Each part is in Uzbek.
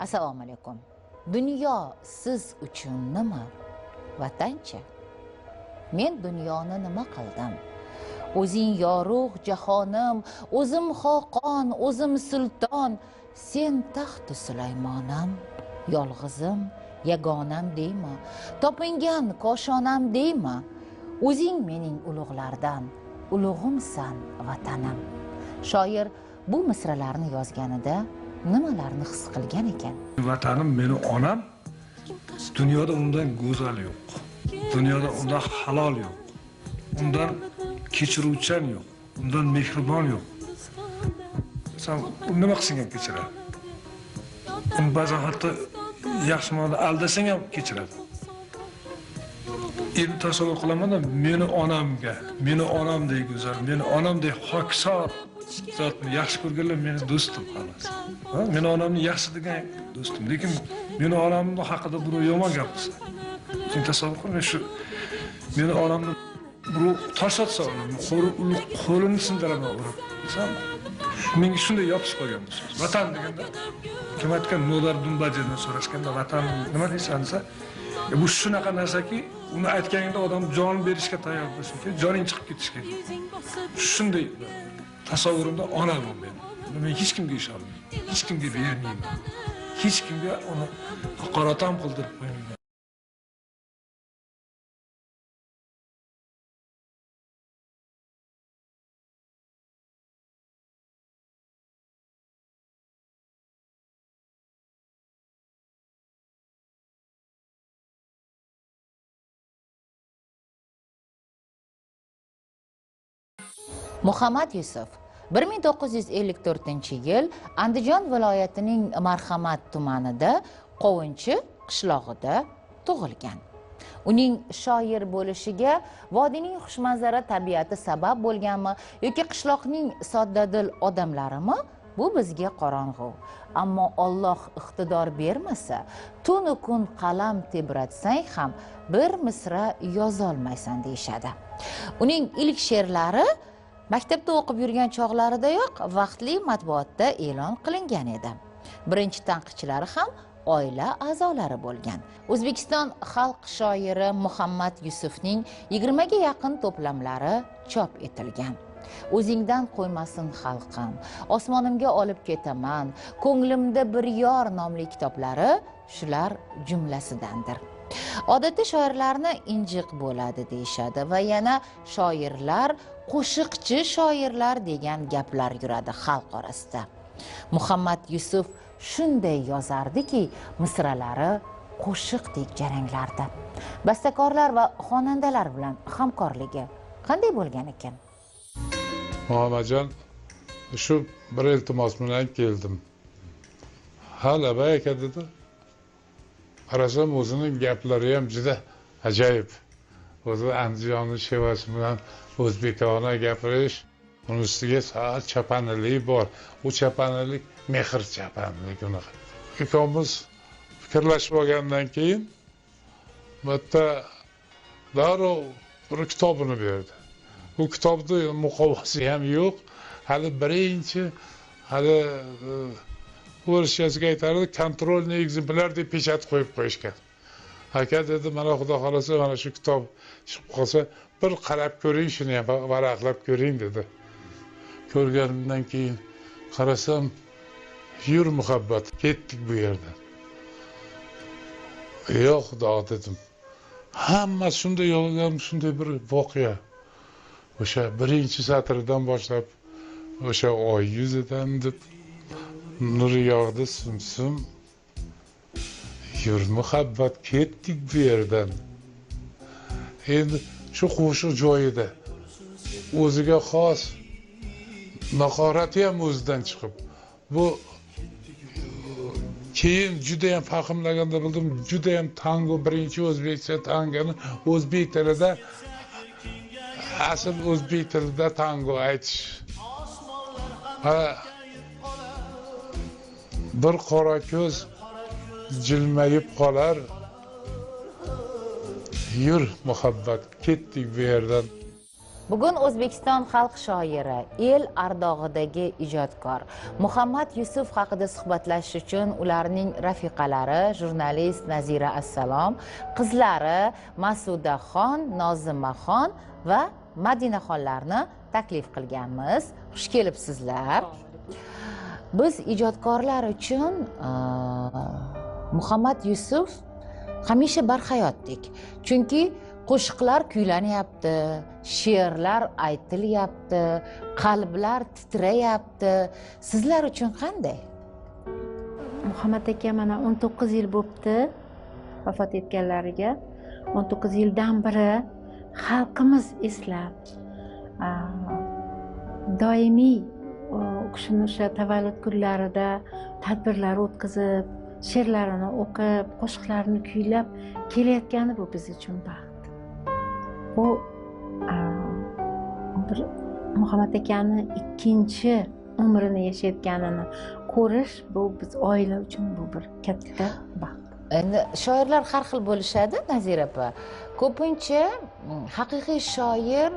Assalomu alaykum. Dunyo siz uchun nima? Vatancha? Men dunyoni nima qildim? O'zing yorug' jahonim, o'zim xoqon, o'zim sulton, sen taxtu Sulaymonim, yolg'izim, yagonam deyma, topingan koshonam deyma, o'zing mening ulug'lardan, ulug'imsan vatanim. Shoir bu misralarni yozganida nimalarni his qilgan ekan? Vatanim meni onam, dunyoda undan go'zal yo'q. Dunyoda undan halol yo'q. Undan kechiruvchan yo'q. Undan mehribon yo'q. Sen nima qilsang ham kechiradi. Uni ba'zan hatto yaxshi ma'noda aldasang ham kechiradi. Endi tasavvur qilaman-da, meni onamga, meni onamdek go'zal, meni onamdek xokisor zotni yaxshi ko'rganlar meni do'stim xolos. Meni onamni yaxshi degan do'stim, lekin meni onamni haqida birov yomon gap qilsa, sen tasavvur qil, men shu meni onamni birov tosh otsa, qo'lini sindiraman urib. Desam, menga shunday yopishib qolgan bu so'z. Vatan deganda kim aytgan, Nodar Dumbajedan so'rashganda vatan nima deysan desa, bu shunaqa narsaki, uni aytganingda odam jon berishga tayyor bo'lishi kerak, joning chiqib ketishi kerak. Shunday tasavvurimda onam u meni. Uni men hech kimga ishonmayman, hech kimga bermayman, hech kimga uni haqorat ham qildirib qo'ymayman. Muhammad Yusuf 1954-yil Andijon viloyatining Marhamat tumanida Qovunchi qishlog'ida tug'ilgan. Uning shoir bo'lishiga vodiyning xushmanzara tabiati sabab bo'lganmi yoki qishloqning soddadil odamlarimi, bu bizga qorong'u. Ammo Alloh iqtidor bermasa, tunu kun qalam tebratsang ham bir misra yozolmaysan deyishadi. Uning ilk she'rlari maktabda o'qib yurgan chog'laridayoq vaqtli matbuotda e'lon qilingan edi. Birinchi tanqidchilari ham oila a'zolari bo'lgan. O'zbekiston xalq shoiri Muhammad Yusufning 20 ga yaqin to'plamlari chop etilgan. O'zingdan qo'ymasin xalqim, Osmonimga olib ketaman, Ko'nglimda bir yor nomli kitoblari shular jumlasidandir. Odatda shoirlarni injiq bo'ladi deyishadi va yana shoirlar qo'shiqchi shoirlar degan gaplar yuradi xalq orasida. Muhammad Yusuf shunday yozardiki, misralari qo'shiqdek jaranglardi. Bastakorlar va xonandalar bilan hamkorligi qanday bo'lgan ekan? Muhammadjon, shu bir iltimos bilan keldim. Ha, labay aka dedi. Qarasam o'zining gaplari ham juda ajoyib. O'zi Andijonni shevasi bilan o'zbekona gapirish, uni ustiga sal chapanilik bor. U chapanilik mehr chapanilik unaqa. Ikkovimiz fikrlashib olgandan keyin bitta darrov bir kitobini berdi. Bu kitobni muqovasi ham yo'q. Hali birinchi, hali o'rischasiga aytardi, kontrolniy ekzemplyar deb pechat qo'yib qo'yishgan. Aka dedi, mana xudo xolasa mana shu kitob chiqib qolsa, bir qarab ko'ring, shuni ham varaqlab ko'ring dedi. Ko'rganimdan keyin qarasam, yur muhabbat, ketdik bu yerdan. Yo'q xudo dedim. Hamma shunday yozgan, shunday bir voqea. O'sha birinchi satrdan boshlab o'sha oy yuzidan deb nur yog'di simsim, yur muhabbat, ketdik bu yerdan. Endi shu qo'shiq joyida o'ziga xos naqorati ham o'zidan chiqib, bu keyin juda ham fahmlaganda bildim, juda ham tango, birinchi o'zbekcha tangoni o'zbek tilida, asl o'zbek tilida tango aytish. Ha, bir qora ko'z jilmayib qolar, yur muhabbat, ketdik bu yerdan. Bugun O'zbekiston xalq shoiri, el ardog'idagi ijodkor Muhammad Yusuf haqida suhbatlashish uchun ularning rafiqalari jurnalist Nazira Assalom, qizlari Masudaxon, Nozimaxon va Madinaxonlarni taklif qilganmiz. Xush kelibsizlar. Biz ijodkorlar uchun Muhammad Yusuf hamisha barhayotdek. Chunki qo'shiqlar kuylanyapti, she'rlar aytilyapti, qalblar titrayapti. Sizlar uchun qanday? Muhammad aka mana 19 yil bo'pti vafot etganlariga. 19 yildan beri xalqimiz eslab, doimiy u kishini o'sha tavallud kunlarida tadbirlar o'tkazib, she'rlarini o'qib, qo'shiqlarini kuylab kelayotgani bu biz uchun baxt. Bu bir Muhammad akani ikkinchi umrini yashayotganini ko'rish, bu biz oila uchun bu bir katta baxt. Endi shoirlar har xil bo'lishadi, Nazira opa. Ko'pincha haqiqiy shoir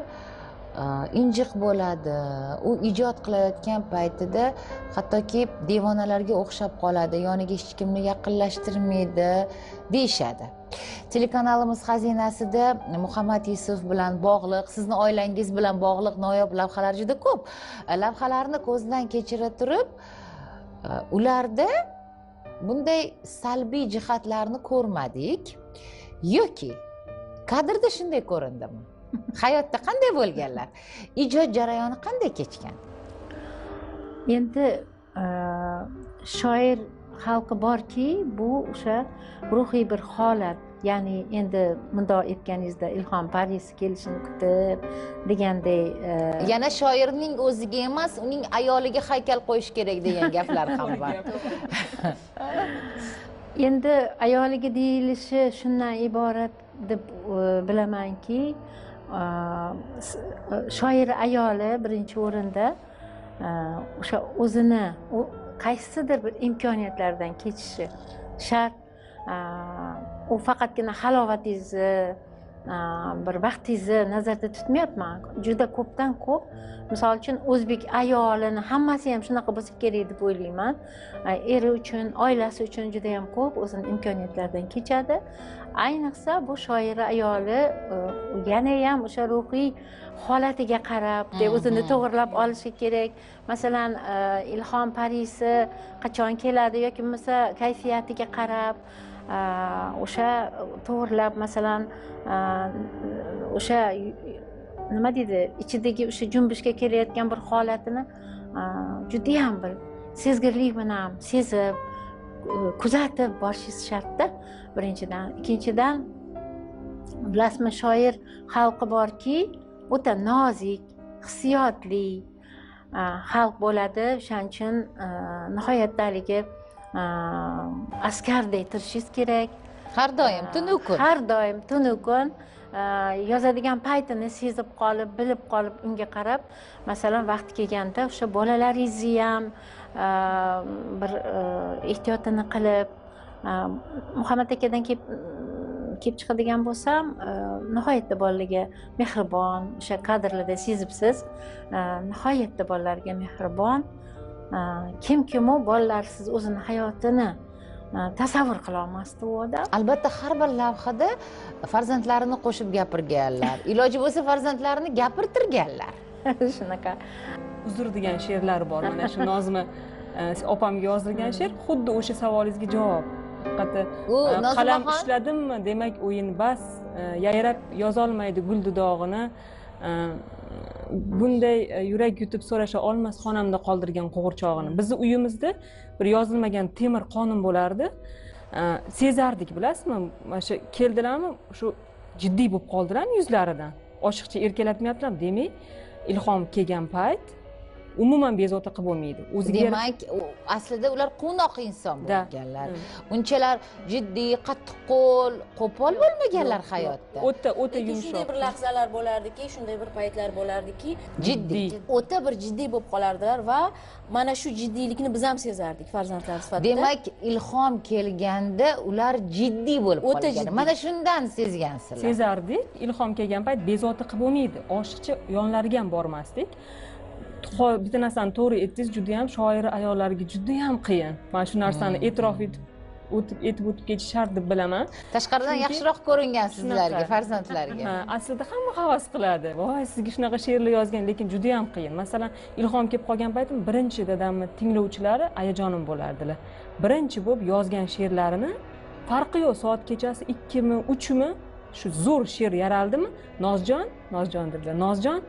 injiq bo'ladi. U ijod qilayotgan paytida hattoki devonalarga o'xshab qoladi, yoniga hech kimni yaqinlashtirmaydi deyishadi. Telekanalimiz xazinasida Muhammad Yusuf bilan bog'liq, sizni oilangiz bilan bog'liq noyob lavhalar juda ko'p. Lavhalarni ko'zdan kechira turib, ularda bunday salbiy jihatlarni ko'rmadik yoki kadrda shunday ko'rindimi? Hayotda qanday bo'lganlar? Ijod jarayoni qanday kechgan? Endi shoir xalqi borki, bu o'sha ruhiy bir holat. Ya'ni endi bundoq aytganingizda ilhom parisi kelishini kutib deganday, yana shoirning o'ziga emas, uning ayoliga haykal qo'yish kerak degan gaplar ham bor. Endi ayoliga deyilishi shundan iborat deb bilamanki, shoir ayoli birinchi o'rinda o'sha o'zini qaysidir bir imkoniyatlardan kechishi shart. U faqatgina halovatingizni, bir vaqtingizni nazarda tutmayapman. Juda ko'pdan ko'p, misol uchun o'zbek ayolini hammasi ham shunaqa bo'lsa kerak deb o'ylayman. Eri uchun, oilasi uchun juda ham ko'p o'zini imkoniyatlaridan kechadi. Ayniqsa bu shoira ayoli yana ham o'sha ruhiy holatiga qarab o'zini to'g'irlab olishi kerak. Masalan, ilhom parisi qachon keladi yoki bo'lmasa kayfiyatiga qarab o'sha to'g'irlab, masalan, o'sha nima deydi, ichidagi o'sha junbushga kelayotgan bir holatini judayam bir sezgirlik bilan sezib, kuzatib borishingiz shartda birinchidan. Ikkinchidan, bilasizmi, shoir xalqi borki, o'ta nozik, hissiyotli xalq bo'ladi. O'shaning uchun nihoyatda haligi askardek turishingiz kerak. Har doim tunu kun. Har doim tunu kun yozadigan paytini sezib qolib, bilib qolib, unga qarab, masalan, vaqti kelganda o'sha bolalaringizni ham bir ehtiyotini qilib, Muhammad akadan kelib chiqadigan bo'lsam, nihoyatda bolalarga mehribon, o'sha kadrlarda sezibsiz, nihoyatda bolalarga mehribon. Kim u bolalarsiz o'zini hayotini tasavvur qila olmasdi u odam. Albatta, har bir lavhada farzandlarini qo'shib gapirganlar, iloji bo'lsa farzandlarini gapirtirganlar. Shunaqa. Uzr degan she'rlar bor. Mana shu Nozima opamga yozilgan she'r xuddi o'sha savolingizga javob. Haqiqatda qalam ishladimmi, demak o'yin bas, yayrab yozolmaydi gul dudog'ini. Bunday yurak yutib so'rasha olmas xonamda qoldirgan qo'g'irchog'ini. Bizni uyimizda bir yozilmagan temir qonun bo'lardi. Sezardik, bilasizmi? Mana shu keldilarmi, shu jiddiy bo'lib qoldilarmi yuzlaridan. Oshiqcha erkalatmayaptilar, demak, ilhom kelgan payt Umuman bezovta qilib bo'lmaydi. O'ziga demak, aslida ular quvnoq inson bo'lganlar. Unchalar jiddiy, qattiqqo'l, qo'pol bo'lmaganlar hayotda. O'ta o'ta yumshoq. Shunday bir lahzalar bo'lardiki, shunday bir paytlar bo'lardiki, jiddiy, o'ta bir jiddiy bo'lib qolardilar va mana shu jiddiylikni biz ham sezardik farzandlar sifatida. Demak, ilhom kelganda ular jiddiy bo'lib qolgan. Mana shundan sezgansizlar. Sezardik. Ilhom kelgan payt bezovta qilib bo'lmaydi. Oshiqcha yonlariga ham bormasdik. Bitta narsani to'g'ri aytdingiz, juda ham shoir ayollarga juda ham qiyin. Mana shu narsani e'tirof etib o'tib ketish shart deb bilaman. Tashqaridan yaxshiroq ko'ringan sizlarga, farzandlarga. Ha, aslida hamma havas qiladi. Voy, sizga shunaqa she'rlar yozgan, lekin juda ham qiyin. Masalan, ilhom kelib qolgan paytim birinchi dadamni tinglovchilari ayajonim bo'lardilar. Birinchi bo'lib yozgan she'rlarini farqi yo'q, soat kechasi 2mi, 3mi shu zo'r she'r yaraldimi? Nozjon, Nozjon dedilar. Nozjon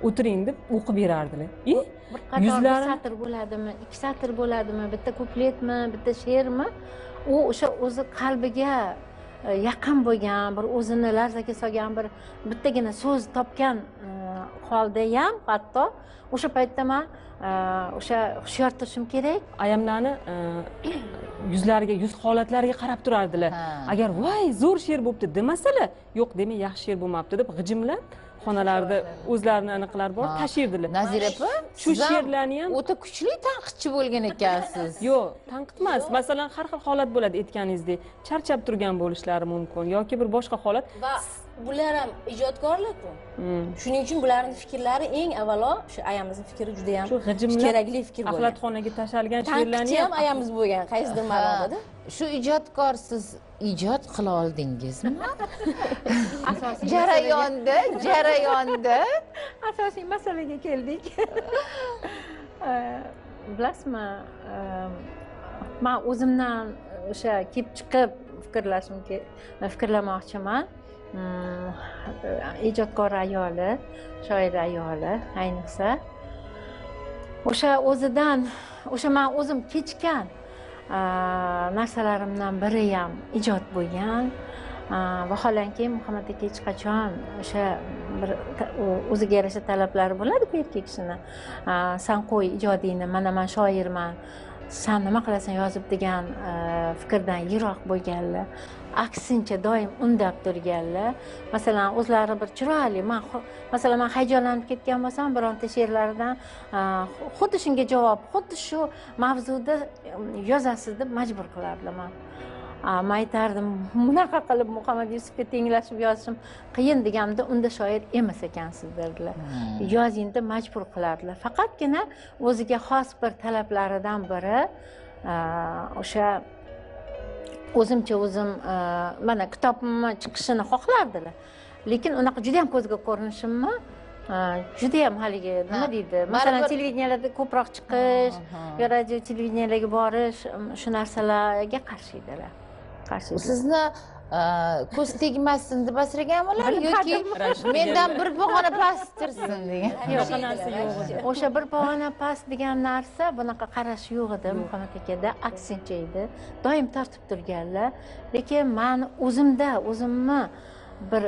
o'tiring deb o'qib berardilar. Bir qator bir satr bo'ladimi, ikki satr bo'ladimi, bitta kupletmi, bitta she'rmi, u o'sha o'zi qalbiga yaqin bo'lgan, bir o'zini larzaga solgan bir bittagina so'z topgan holda ham hatto o'sha paytda man o'sha hushyor turishim kerak. Ayamlarni yuzlariga, yuz holatlariga qarab turardilar. Agar voy zo'r she'r bo'pti demasalar, yo'q demak yaxshi she'r bo'lmabdi deb g'ijimlab xonalarda o'zlarini aniqlar bor, tashirdilar. Nazira opa, shu she'rlarni ham o'ta kuchli tanqidchi bo'lgan ekansiz. Yo'q, tanqid emas. Masalan, har xil holat bo'ladi aytganingizdek, charchab turgan bo'lishlari mumkin yoki bir boshqa holat. Va bular ham ijodkorlar-ku. Shuning uchun bularning fikrlari eng avvalo shu ayamizning fikri juda ham kerakli fikr bo'lgan. Axlatxonaga tashalgan she'rlarni ham ayamiz bo'lgan qaysidir ma'noda. Shu ijodkorsiz ijod qila oldingizmi? Asosiy jarayonda asosiy masalaga keldik. Bilasizmi, men o'zimdan o'sha kelib chiqib fikrlamoqchiman. Ijodkor ayoli, shoir ayoli ayniqsa o'sha o'zidan, o'sha men o'zim kechgan narsalarimdan biri ham ijod bo'lgan. Vaholanki Muhammad aka hech qachon o'sha bir o'ziga yarasha talablari bo'ladi-ku erkak kishini. San qo'y ijodingni, mana men shoirman, san nima qilasan yozib degan fikrdan yiroq bo'lganlar. Aksincha doim undab turganlar. Masalan, o'zlari bir chiroyli, masalan, men hayajonlanib ketgan bo'lsam, bironta she'rlaridan xuddi shunga javob, xuddi shu mavzuda yozasiz deb majbur qilardilar meni. Men aytardim, bunaqa qilib Muhammad Yusufga tenglashib yozishim qiyin deganimda, unda shoir emas ekansiz derdilar. Yozing deb majbur qilardilar. Faqatgina o'ziga xos bir talablaridan biri o'sha o'zimcha o'zim mana kitobimni chiqishini xohlardilar. Lekin unaqa juda ham ko'zga ko'rinishimmi, juda ham haligi nima deydi? Masalan, televideniyalarda ko'proq chiqish, yo radio televideniyalarga borish, shu narsalarga qarshi edilar. Qarshi. Sizni ko'z tegmasin deb asraganmilar yoki mendan bir pog'ona past tursin degan? Yo'q, narsa yo'q edi. O'sha bir pog'ona past degan narsa, bunaqa qarash yo'q edi Muhammad akada, aksincha edi. Doim tortib turganlar. Lekin men o'zimda, o'zimni bir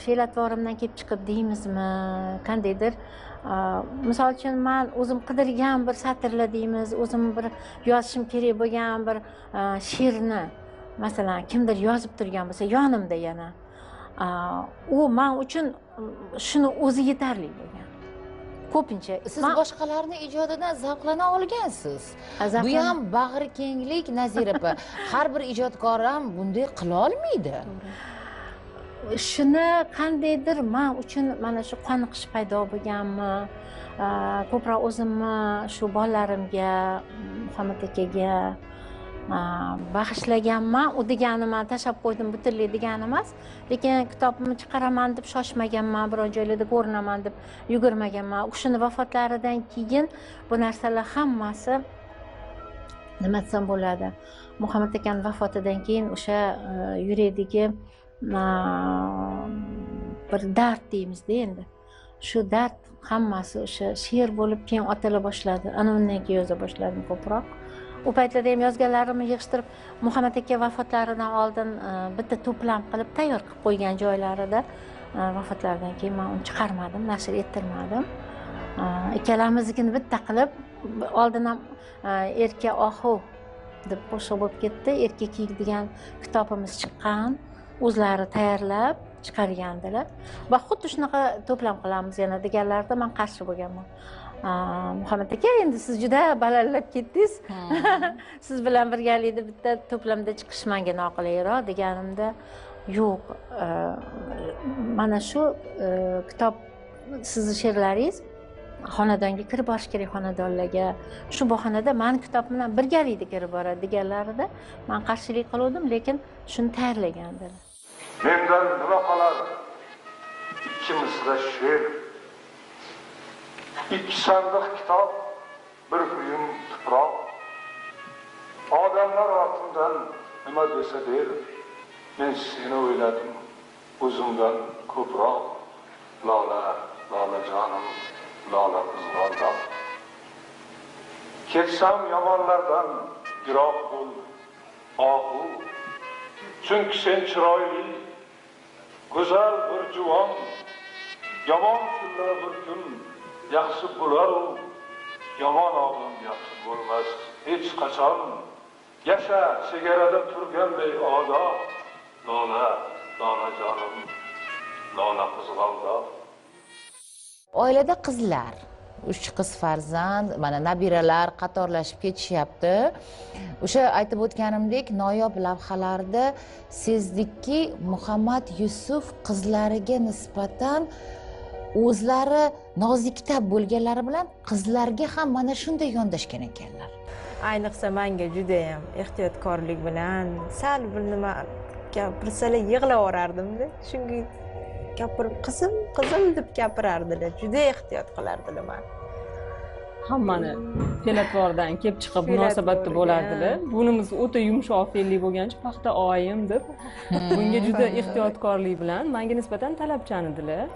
fe'l-atvorimdan kelib chiqib deymizmi, qandaydir misol uchun men o'zim qidirgan bir satrlar deymiz, o'zim bir yozishim kerak bo'lgan bir she'rni masalan kimdir yozib turgan bo'lsa yonimda yana u men uchun shuni o'zi yetarli bo'lgan. Ko'pincha siz boshqalarning ijodidan zavqlana olgansiz. Bu ham bag'ri kenglik Nazira opa. Har bir ijodkor ham bunday qila olmaydi. Shuni qandaydir men uchun mana shu qoniqish paydo bo'lganmi, ko'proq o'zimni shu bolalarimga, Muhammad akaga bag'ishlaganman. U degani man tashlab qo'ydim butunlay degani emas, lekin kitobimni chiqaraman deb shoshmaganman, biron joylarda ko'rinaman deb yugurmaganman. U kishini vafotlaridan keyin bu narsalar hammasi nima desam bo'ladi, Muhammad akani vafotidan keyin o'sha yurakdagi bir dard deymizda endi, shu dard hammasi o'sha she'r bo'lib keyin otila boshladi. Ana undan keyin yoza boshladim ko'proq. U paytlarda ham yozganlarimni yig'ishtirib Muhammad aka vafotlaridan oldin bitta to'plam qilib tayyor qilib qo'ygan joylarida vafotlaridan keyin men uni chiqarmadim, nashr ettirmadim. Ikkalamiznikini bitta qilib, oldin ham Erka ohu deb qo'shiq bo'lib ketdi. Erka kiyik degan kitobimiz chiqqan, o'zlari tayyorlab chiqargandilar. Va xuddi shunaqa to'plam qilamiz yana deganlarida men qarshi bo'lganman. Muhammad aka, endi siz juda balandlab ketdingiz. Siz bilan birgalikda bitta to'plamda chiqish menga noqulayroq deganimda, yo'q, mana shu kitob sizni she'rlaringiz xonadonga kirib borish kerak, xonadonlarga. Shu bahonada meni kitobim bilan birgalikda kirib boradi deganlarida men qarshilik qildim, lekin shuni tayyorlagandilar. Mendan nima qolar? Ikki misra she'r, ikki sandiq kitob, bir uyum tuproq. Odamlar ortimdan nima desa der, men seni o'yladim o'zimdan ko'proq. Lola, lolajonim, lola qizg'aldoq. Ketsam yomonlardan yiroq bo'l, ohu. Chunki sen chiroyli, go'zal bir juvon. Yomon kunlar bir kun yaxshi bo'lar u, yomon odam yaxshi bo'lmas hech qachon. Yasha chegarada turganday odob, lola, lolajonim, lola qizg'aldoq. Oilada qizlar, 3 qiz farzand, mana nabiralar qatorlashib ketishyapti. O'sha aytib o'tganimdek, noyob lavhalarda sezdikki, Muhammad Yusuf qizlariga nisbatan o'zlari noziktab bo'lganlari bilan qizlarga ham mana shunday yondashgan ekanlar. Ayniqsa menga juda ham ehtiyotkorlik bilan sal bir nima gapirsalar yig'lavorardim-da. Shunga gapirib, qizim, qizim deb gapirardilar. Juda ehtiyot qilardilar meni. Hammani fe'latvordan kelib chiqib munosabatda bo'lardilar. Bunimiz o'ta yumshoq fe'lli bo'lgancha paxta oyim deb bunga juda ehtiyotkorlik bilan menga nisbatan talabchan edilar.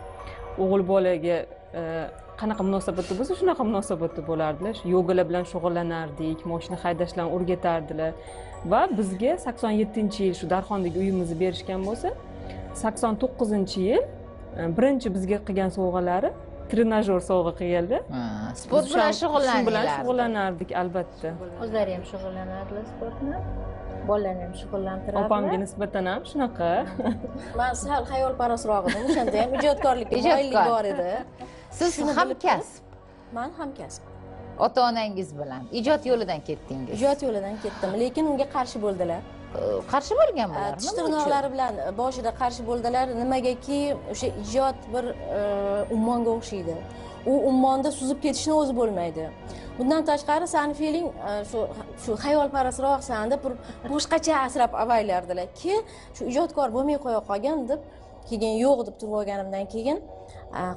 O'g'il bolaga qanaqa munosabatda bo'lsa shunaqa munosabatda bo'lardilar. Yogalar bilan shug'ullanardik, mashina haydashlarni o'rgatardilar va bizga 87-yil shu Darxondagi uyimizni berishgan bo'lsa, 89-yil birinchi bizga qilgan sovg'alari trenajyor sovg'a qilganlar. Sport bilan shug'ullanardik albatta. O'zlari ham shug'ullanardilar sportni. Bolalarni ham shug'ullantirardilar. Opamga nisbatan ham shunaqa. Men sal xayolparastroq edim, o'shanda ham ijodkorlikka moyillik bor edi. Siz hamkasb. Men hamkasb. Ota-onangiz bilan ijod yo'lidan ketdingiz. Ijod yo'lidan ketdim, lekin unga qarshi bo'ldilar. Qarshi bo'lganmilar? Tish tirnoqlari bilan boshida qarshi bo'ldilar. Nimagaki o'sha ijod bir ummonga o'xshaydi. U ummonda suzib ketishni o'zi bo'lmaydi. Bundan tashqari sani fe'ling shu xayolparastroqsan deb bir boshqacha asrab avaylardilar ki, shu ijodkor bo'lmay qo'ya qolgan deb, keyin yo'q deb turib olganimdan keyin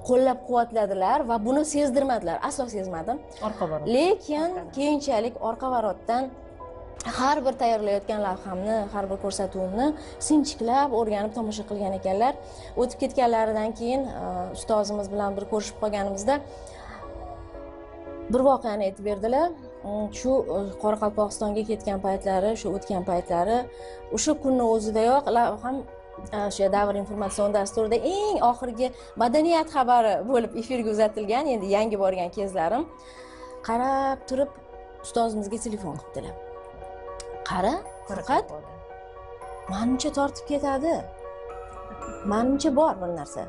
qo'llab-quvvatladilar va buni sezdirmadilar. Aslo sezmadim. Orqa varot. Lekin keyinchalik orqa varotdan har bir tayyorlayotgan lavhamni, har bir ko'rsatuvimni sinchiklab o'rganib tomosha qilgan ekanlar. O'tib ketganlaridan keyin ustozimiz bilan bir ko'rishib qolganimizda bir voqeani aytib berdilar. Shu Qoraqalpog'istonga ketgan paytlari, shu o'tgan paytlari, o'sha kunni o'zidayoq lavham o'sha Davr informatsion dasturida eng oxirgi madaniyat xabari bo'lib efirga uzatilgan, endi yangi borgan kezlarim. Qarab turib ustozimizga telefon qildilar. Qara, Furqat, manimcha tortib ketadi. Manimcha bor bir narsa.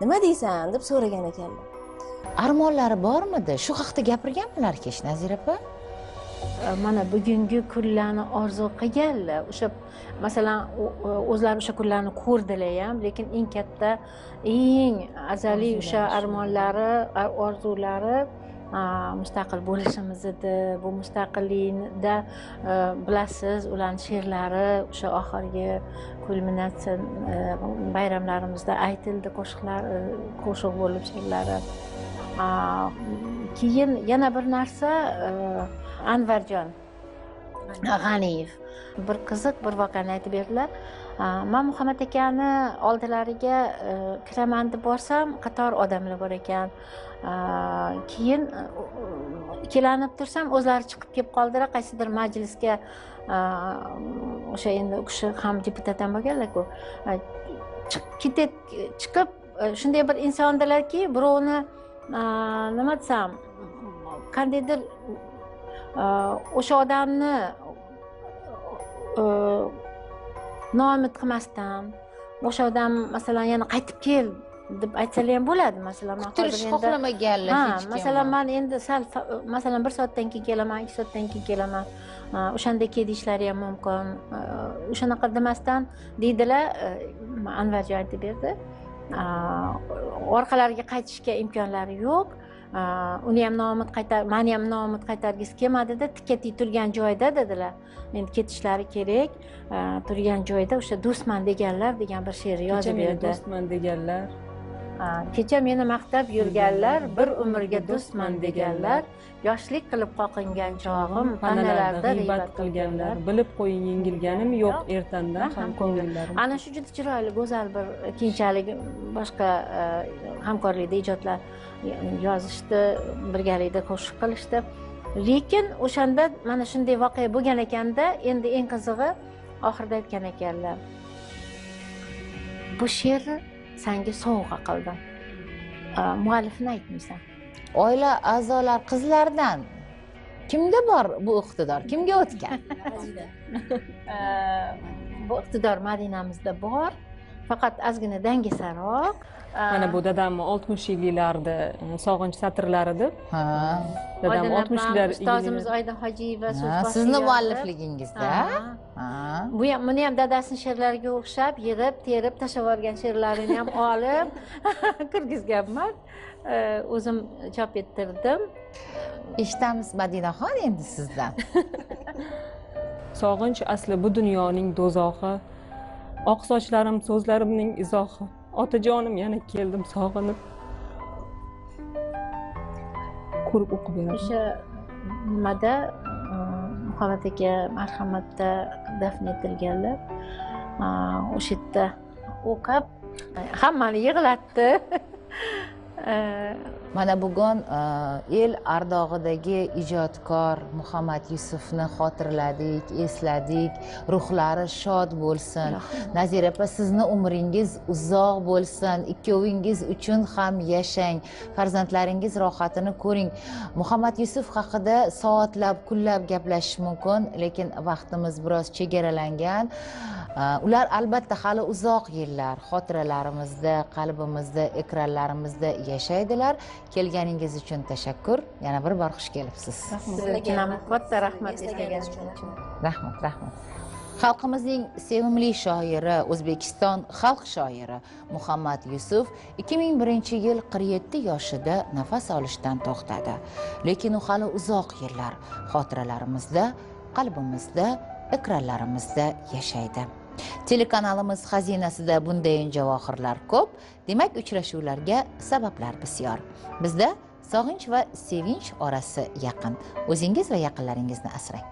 Nima deysan deb so'ragan ekanlar. Armonlari bormidi? Shu haqda gapirganmilar kech Nazira opa? Mana bugungi kunlarni orzu qilganlar. O'sha masalan o'zlari o'sha kunlarni ko'rdilar ham, lekin eng katta, eng azaliy o'sha armonlari, orzulari mustaqil bo'lishimiz edi. Bu mustaqillikda bilasiz, ularning she'rlari o'sha oxirgi kulminatsiya bayramlarimizda aytildi, qo'shiqlar, qo'shiq bo'lib she'rlari. Keyin yana bir narsa, Anvarjon G'aniyev bir qiziq bir voqeani aytib berdilar. Men Muhammad akani oldilariga kiraman deb borsam, qator odamlar bor ekan. Keyin ikkilanib tursam, o'zlari chiqib kelib qoldilar, qaysidir majlisga. O'sha endi u kishi ham deputat ham bo'lganlar-ku. Chiqib shunday bir insondilarki, birovni nima desam, qandaydir o'sha odamni noumid qilmasdan, o'sha odam masalan yana qaytib kel deb aytsalar ham bo'ladi. Masalan, men hozir xohlamaganlar hech kim. Masalan, men endi sal masalan 1 soatdan keyin kelaman, 2 soatdan keyin kelaman. O'shanda kel deyishlari ham mumkin. O'shanaqa demasdan deydilar, Anvarjon aytib berdi. Orqalariga qaytishga imkonlari yo'q. Uni ham noumid qaytar, meni ham noumid qaytargisi kelmadi-da, tikka tik turgan joyda dedilar. Endi ketishlari kerak. Turgan joyda o'sha do'stman deganlar degan bir she'r yozib berdi. Do'stman deganlar. Kecha meni maqtab yurganlar, bir umrga do'stman deganlar, yoshlik qilib qoqingan chog'im, panalarda g'iybat qilganlar, bilib qo'ying yengilganim yo'q, ertandan ham ko'ngillarim. Ana shu juda chiroyli, go'zal bir keyinchalik boshqa hamkorlikda ijodlar yozishdi, birgalikda qo'shiq qilishdi. Lekin o'shanda mana shunday voqea bo'lgan ekanda, endi eng qizig'i oxirida aytgan ekanlar. Bu she'rni senga sovg'a qildim. Muallifini aytmaysan. Oila a'zolar qizlardan kimda bor bu iqtidor? Kimga o'tgan? Bu iqtidor Madinamizda bor. Faqat ozgina dangasaroq. Mana bu dadamni 60 yilliklarda sog'inch satrlari deb. Ha. Dadam 60lar ustozimiz Oydin Hojiyeva so'z boshida. Sizni muallifligingizda. Ha. Bu ham, buni ham dadasining she'rlariga o'xshab yig'ib, terib tashlab yuborgan she'rlarini ham olib kirgizganman. O'zim chop ettirdim. Eshitamiz Madinaxon endi sizdan. Sog'inch asli bu dunyoning do'zaxi. Oq sochlarim so'zlarimning izohi. Otajonim yana keldim sog'inib. Ko'rib o'qib beraman. O'sha nimada Muhammad aka marhamatda dafn etilganlar. O'sha yerda o'qib hammani yig'latdi. Mana bugun el ardog'idagi ijodkor Muhammad Yusufni xotirladik, esladik. Ruhlari shod bo'lsin. Nazira opa, sizni umringiz uzoq bo'lsin. Ikkovingiz uchun ham yashang. Farzandlaringiz rohatini ko'ring. Muhammad Yusuf haqida soatlab, kunlab gaplashish mumkin, lekin vaqtimiz biroz chegaralangan. Ular albatta hali uzoq yillar xotiralarimizda, qalbimizda, ekranlarimizda yashaydilar. Kelganingiz uchun tashakkur. Yana bir bor xush kelibsiz. Sizga ham katta rahmat eslaganingiz uchun. Rahmat, rahmat. Xalqimizning sevimli shoiri, O'zbekiston xalq shoiri Muhammad Yusuf 2001-yil 47 yoshida nafas olishdan to'xtadi. Lekin u hali uzoq yillar xotiralarimizda, qalbimizda, ekranlarimizda yashaydi. Telekanalimiz xazinasida bunday javohirlar ko'p, demak uchrashuvlarga sabablar bisyor. Bizda sog'inch va sevinch orasi yaqin. O'zingiz va yaqinlaringizni asrang.